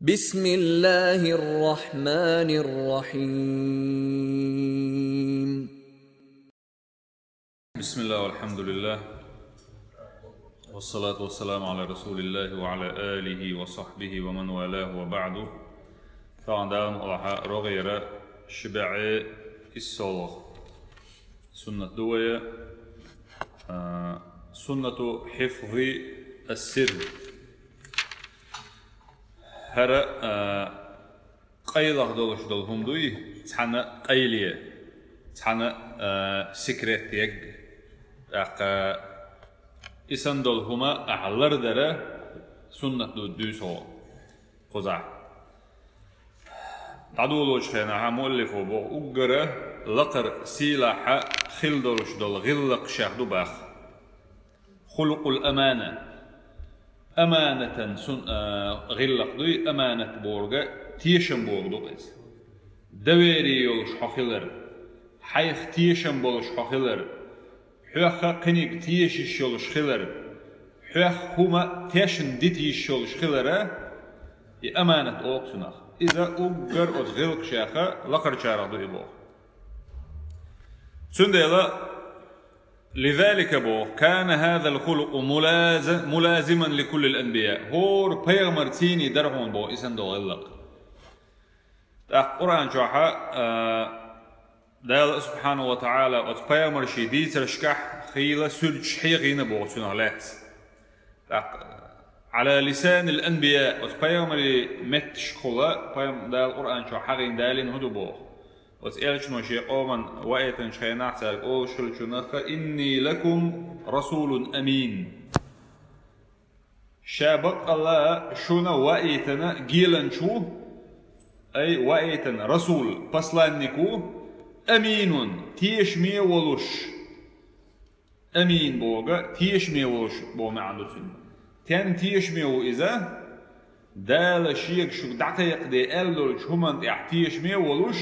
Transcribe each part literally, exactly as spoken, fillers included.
بسم الله الرحمن الرحيم. بسم الله والحمد لله، والصلاة والسلام على رسول الله وعلى آله وصحبه ومن والاه وبعد. Таган даун Аллаха рогъера шибаӀе иссолгъ суннат дуая, а, суннату хифзи ассир. ХӀара, а, къайлах долуш долу хӀума дуй, цхьана къайле, цхьана, а, секрет егга. ТӀаккха исан долу хӀума ахьа лардара суннат ду дуьйцу хьо кхузахь. ДӀадолочу хенахьа муаллифо боху уггара лакхара сийлахьа хила долуш долу гӀиллакх шех ду бах. Хулукъул амана. Аманатан сун-, а, гӀиллакх дуй, аманат борга тешам боху ду иза. Доверие йолуш хьо хилар, хьайх тешам болуш хьо хилар, хьоьхха кхиниг тешаш йолуш хилар, хьоьх хӀума тешна дита йиш йолуш хилара, и аманат оха цунах. Иза уггар оцу гӀиллакх шеха лакхарчарах ду и боху. Цундела, лизалика боху, кана хазал хулукъу мулаза-, мулазиман ликуллил анбия. ХӀора пайхамар цийний дара хьуна боху, исан долу гӀиллакх. ТӀаккха Къуръан чохьа, а, Дала субхьанаху ва таӀала оцу пайхамарший дийцаршкахь хийла суьрташ хьехийна боху цунах лаьцна. ТӀаккха, ала лисанил анбия, оцу пайхамарий метташкахула, пайхам-, Дала Къуръан чохь хьахийна далийна хӀун ду боху. Оцу элчано шен къоман ваийтанчу хенахь цаьрга олуш хилчунах: «Инни лакум расулун амин». Ша баккъалла шуна ваийтана геланча ву, ай, ваийтана расул, посланник ву, аминун, тешаме волуш. Амин боху, тешаме волуш боху маьӀна ду цуьнан. Стенна тешаме ву иза? Дала шега шуьга дӀакхайкхаде аьлла долчу хӀуманна тӀехь тешаме волуш,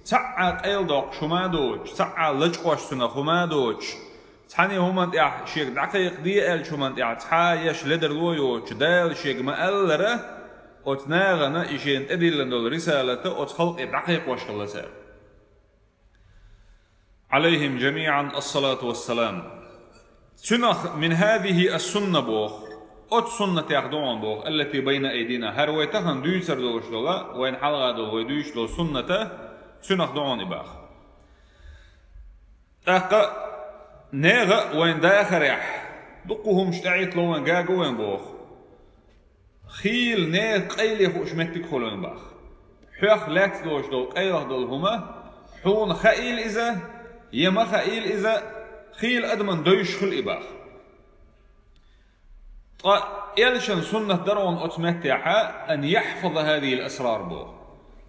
цхьа а къайладоккхуш хӀума а доцуш, цхьа а лачкъош цунах хӀума а доцуш, цхьана хӀуманна тӀехь шега дӀакхайкхаде аьллачу хӀуманна тӀехь цхьа а еш ледарло а йоцуш, Дала шега ма-аллара, оцу нахана и шена тӀедиллина долу рисалата оцу халкъе дӀакхайкхош хилла цара. Алейхим жамиан ассалату вассалам. Цуьнах мин хазихи ас-сунна боху, оцу суннатех ду хьуна боху, аллати байна айдина, хӀара вай тахана дуьйцур долуш дола, вайна хьалха долу, вай дуьйцуш долу сунната, цуьнах ду хьуна и баха. ТӀаккха нехан а вайн дахарехь, дуккха хӀумаш тӀаӀиттало вайн, гага вайн боху. Хийла нехан къайле хууш меттиг хуьлу вайн баха. Хьоьх лаьцна долуш долу къайлах долу хӀума, хьуна хаийла иза, я ма хаийла иза, хийла адаман девзаш хуьлу и баха. Ткъа элчан суннат дара хьуна оцу меттехьа, ан яхьфаза хазихил асрар боху.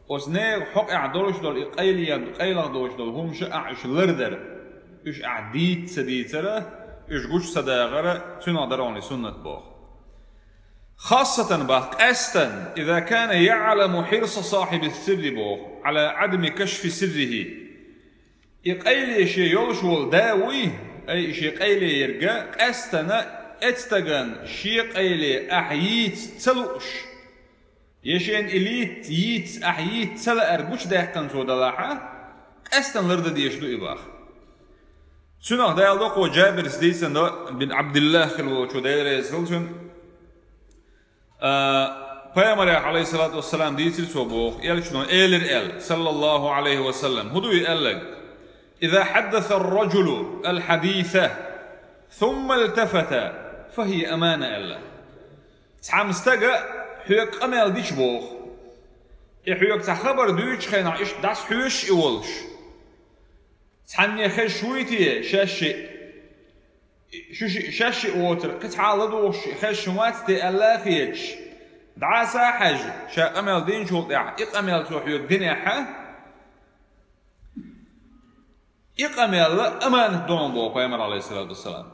Оцу нехан хьокъехь долуш долу и къайле, къайлах долуш долу хӀумаш а уьш лардара, уьш ахь дийца ца дийцара, уьш гучу ца дахара, цуьнах дара хьуна и суннат боху. Хассатан бах, къаьстан, иза кана яъламу хьирса сахьиби сирри боху, ала Ӏадами кашфи сиррихи. И къайле шен йолуш волу да вуй, ай, и шен къайле ерга, къаьстана эцтаган шен къайле ахь йийца ца лууш, я шен и лийц-, йийца ахь йийца ца лаар гучудаьккхина цо далахьа, къаьстан ларда дезаш ду и бах. Цуьнах Дала доккхо Джабирс дийцина до бин Абдуллах хила волчу, Дела реза хила цуьнан. А, пайхамарах, алейхиссалату вассалам, дийцира цо боху, элчано элира аьлла, саллаллаху алейхи ва саллам, хӀун ду и аьллаг? Иза хьаддаса ар-раджулу ал-хьадиса, сумма алтафата, фахия амана аьлла. Цхьамма стага хьоьга къамел дича боху, и хьоьга цхьа хабар дуьйцучу хенахь иштта дӀасахьоьжуш и волуш. Цхьанне хезаш вуй те шаьш шиъ? Шу шиъ шаьш шиъ воцург кхин цхьа а ладугӀуш шиъ хезаш вац те аьлла а хеташ, дӀаса а хьаьжжа, ша къамел динчул тӀаьхьа и къамел цо хьоьга динехьа, и къамел аманат ду хьуна боху пайхамар, алейхиссалату вассалам.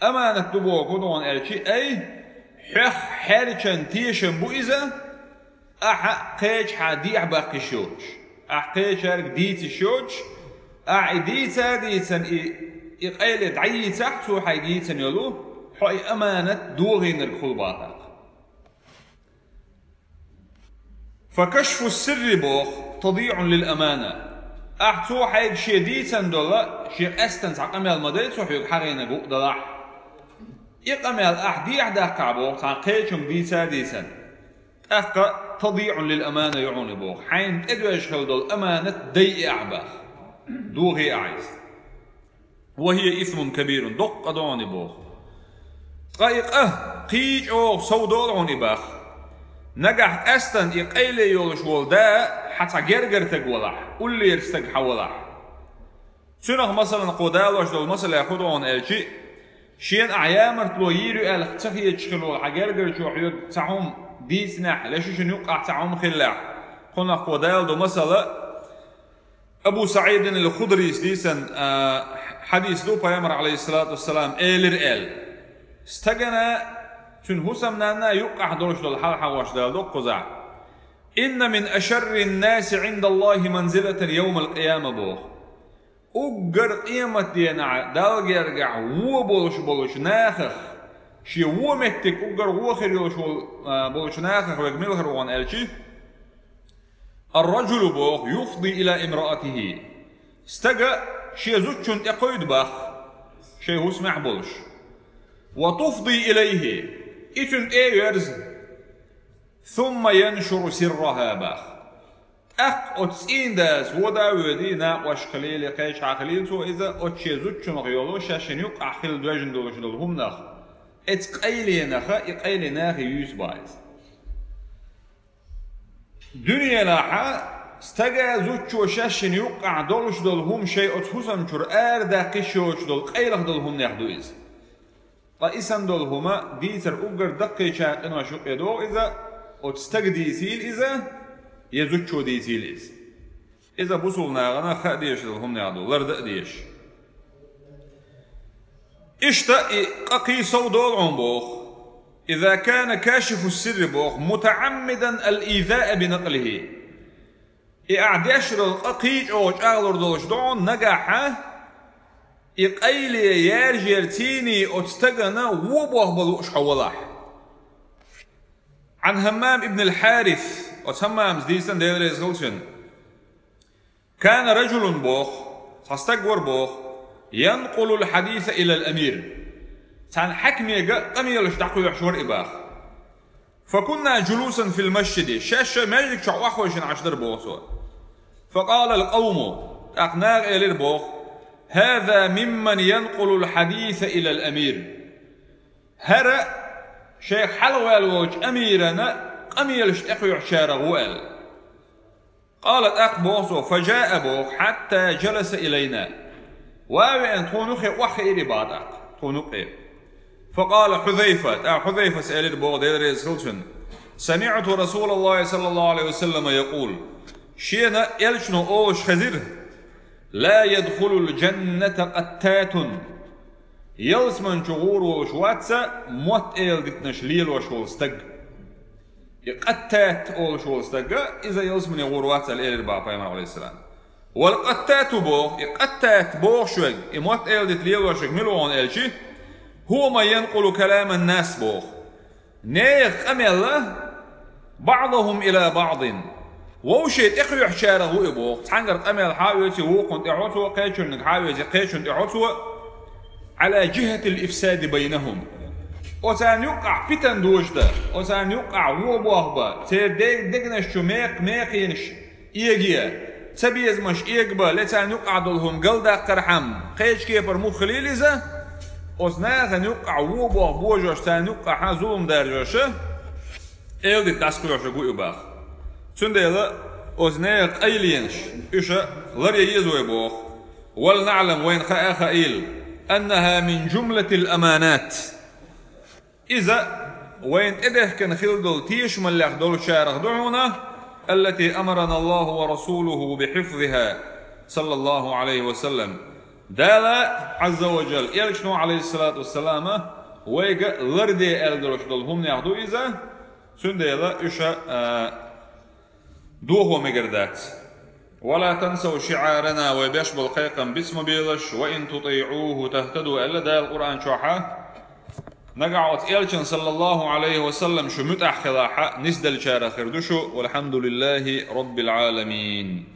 Аманат ду боху хӀун ду хьуна аьлчи, ай, хьоьх хьерчан тешам бу иза, ахьа кхечахьа дехьа баккхиш йоцуш, ахь кхечаьрга дийцаш йоцуш, ахь и дийца а дийцан, и, и къайле дӀайийцахь, цо хьайга йийцан йолу, хьо и аманат догӀийнарг хула бахарх. فكشف السر боху تضييع للأمانة. Ахь цо хьайга шен дийцина долу, шен къаьстина цхьа къамел ма дай цо хьоьга хьагӀийнарг ву а далахь. И къамел ахь дехьа даккхахь боху, цхьана кхечунга дийца а дийцина. ТӀаккха تضييع للأمانة ю хьуна боху. Хьайна тӀедоьжна хила долу аманат дайъи ахь боху. ДохийгӀа ахь иза. وهي إثم كبير, доккха къа ду хьуна и боху. Ткъа и къа кхин чӀогӀа сов долу хьуна и боху. Нагахь къаьстина и къайле йолуш волу да хьан цхьа гергара стаг валахь, уллера стаг хьан валахь. Цуьнах, масалан, кхо далош долу масале хӀун ду хьуна аьлчи, шена ахь ямартло йийр ю аьлла ца хеташ хила волу хьан гергарчо хьоьга цхьа хӀума дийцинехь, ле шишина юккъахь цхьа хӀума хиллехь, кхунах кхо дала ду масала, Абу СаӀидин ал-Худрийс дийцина, а, хьадис ду, Пайхамар, алейхиссалату вассалам, элира аьлла. Стагана, цуьнан хӀусамнанна юккъахь долуш долу хьал хьахош дала ду кхузахь. إن من أشر الناس عند الله منزلة يوم القيامة боху. Уггар къематденахь Далла гергахь вон болуш болчу нахах, шен вон меттиг уггар вон хир йолуш вол-, а, болчу нахах верг мила хир ву хьуна аьлчи, الرجل боху يفضي إلى امرأته. Стага шен зудчунна тӀе кхуьйду боху, шайн хӀусамехь болуш. وتفضي إليه, и цуьнан тӀе а верза. ثم ينشر سرها боху. ТӀаккха оцу цӀийнан дас вода а воьдий, накъошка хилийла, кхечахьа хилийла цо иза, оцу шен зудчунах йолу, шаьшшинна юккъахь хила доьжна долуш долу хӀуманах, оцу къайленах, и къайле нахе юьйцу боху иза. Дуьненахь стага, зудчо шаьшшинна юккъахь долуш долу хӀума шайн оцу хӀусам чуьра арадаккха йиш йоцуш долу къайлаха долу хӀуманех ду иза. Ткъа и санна долу хӀума дийцар уггар даккхийчарна къинош юкъе догӀу иза, оцу стага дийцийла иза, я зудчо дийцийла иза. Иза бусулба нахана хаа дезаш долу хӀуманех ду, лардан а дезаш. Иштта и къа кхин сов долу хьуна боху. إذا كان كاشف السر боху متعمدا الإيذاء بنقله. И ахь деш долу къа кхин чӀогӀа чӀагӀлур долуш ду хьуна нагахь, и къайле яржера цӀийнан оцу стагана вон болх бан лууш хьо валахь. عن همام بن الحارث, оцу Хаммамас дийцина, Дела реза хуьлда цунна. كان رجل боху, цхьа стаг вара боху, ينقل الحديث إلى الأمير. Цхьана хьаькамега къамелаш дӀакхоьхьуш вара и боху. فكنا جلوسا في المسجد, шаьш маьждиг чохь охьахевшина Ӏаш дара боху цо. فقال القوم, тӀаккха наха элира боху: هذا ممن ينقل الحديث إلى الأمير. ХӀара шайх хьалхаваьлла волчу амирана къамелаш тӀекхоьхьучарах ву аьлла. قال, тӀаккха боху цо, فجاء боху, حتى جلس إلينا. Ва а веана, тхуна юххе охьахиира и боху тӀаккха, тхуна юккъе. فقال حذيفة, тӀаккха Хьузайфас элира боху, Дела реза хуьлда цунна: سمعت رسول الله صلى الله عليه وسلم يقول. Шена элчано олуш хезира: لا يدخل الجنة قتات. Ялсамани чу гӀур волуш вац мотт эладитанаш лелош волу стаг. И къаттат олуш волу стаг, иза ялсамане гӀур вац аьлла элира боху Пайхамара, алейхиссалам. والقتات боху, и къаттат бохуш верг, и мотт эладита лелош верг мила ву хьуна аьлчи, هو من ينقل كلام الناس боху. Нехан къамел بعضهم إلى بعض. Вовшийн тӀекхоьхьучарах ву и боху. Цхьаьнгара къамел хьа а оьций, вукхунна тӀехьо цо, кхечуьнниг хьа а оьций, кхечунна тӀехьо цо. على جهة الإفساد بينهم. Оцарна юккъахь питана дожа дан, оцарна юккъахь вон болх бан, церан де-, дегнаш чу мекх-, мекхийнаш эге, цабезамаш эга бан, ле царна юккъахь долу хӀума галдаккхархьама, кхечу кепара муха хилийла иза, оцу нахана юккъахь вон болх божош, царна юккъахьа зулам даржоша, эладита дӀасакхоьхьуш ву и боху. Цундела оцу нехан къайленаш, уьш ларъян еза вай боху. ولنعلم, вайна хаа а хаийла, أنها من جملة الأمانات. Иза вайна тӀедехкина хила долу тешамаллех долчарах ду хьуна, التي أمرنا الله ورسوله بحفظها صلى الله عليه وسلم. Дала, Ӏазза ва Джалла, элчано, алейхиссалату вассалама, вайга ларде аьлла долуш долу хӀуманех ду иза, цундела уьш, а, дохо мегар дац. ولا تنسوا شعارنا, вай беш болу кхайкхам биц ма белаш, وإن تطيعوه تهتدوا аьлла Дала Къуръан чохьа. Нагахь оцу Элчан, саллаллаху Ӏалайхи ва саллам, шу муьтӀахь хилахь, нисделлачарах хир ду шу, валхьамдулиллахи роббил Ӏаламин.